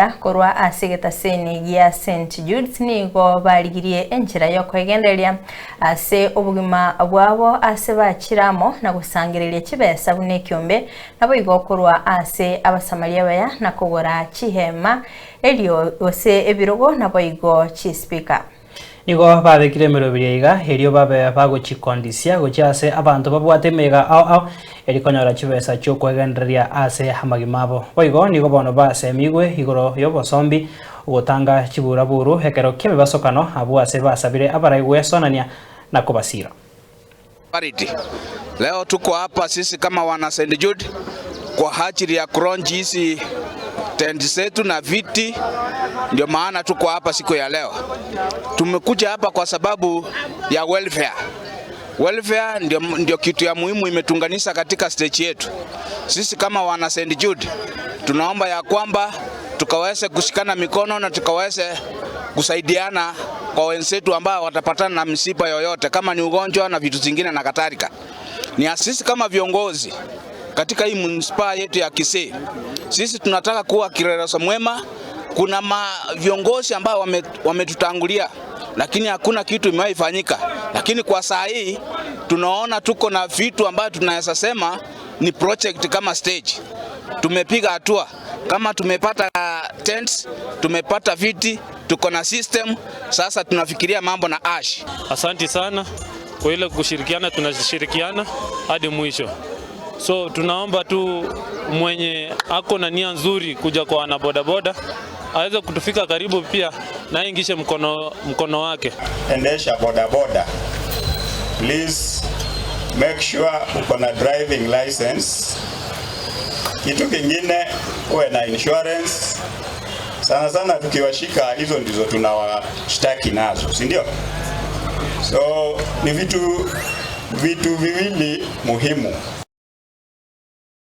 Boda korwa ase egetaseni gia St Jude's nigo barigirie enchera yokoegendereria ase obogima bwabo ase bachiramo na gosangereria chibesa buna ekiombe nabo igo korwa ase abasamaria baya na kogora chihema elio gose ebirogo nabo igo chispika. Nigo babekire emerobiri iga erio babe bagochikondisia gochia ase abanto babwate emega ao ao erikonyora chibesa chiokwegendereria ase amagima abo. Boigo nigo bono basemigwe igoro yobosombi ogotanga chiburaburu ekero kia emebasokano abwo ase basabire abarai gwesonania na kobasira. Leo tuko hapa sisi kama wana St. Jude kwa ajili ya kulaunch hizi tent zetu na viti, ndio maana tuko hapa siku ya leo. Tumekuja hapa kwa sababu ya welfare. Welfare ndio kitu ya muhimu imetunganisha katika stage yetu. Sisi kama wana St. Jude tunaomba ya kwamba tukaweze kushikana mikono na tukaweze kusaidiana kwa wenzetu ambao watapatana na msiba yoyote kama ni ugonjwa na vitu zingine na kadhalika. Ni sisi kama viongozi katika hii manispaa yetu ya Kisii, sisi tunataka kuwa kielelezo mwema. Kuna viongozi ambao wametutangulia lakini hakuna kitu imewahi fanyika, lakini kwa saa hii tunaona tuko na vitu ambavyo tunaweza sema ni project kama stage. Tumepiga hatua kama tumepata tents, tumepata viti, tuko na system. Sasa tunafikiria mambo na ash. Asanti sana kwa ile kushirikiana, tunashirikiana hadi mwisho. So tunaomba tu mwenye ako na nia nzuri kuja kwa wana bodaboda aweze kutufika karibu pia na aingishe mkono wake. Endesha bodaboda, please make sure uko na driving license. Kitu kingine uwe na insurance. Sana sana tukiwashika hizo ndizo tunawashtaki nazo, si ndio? So ni vitu viwili muhimu.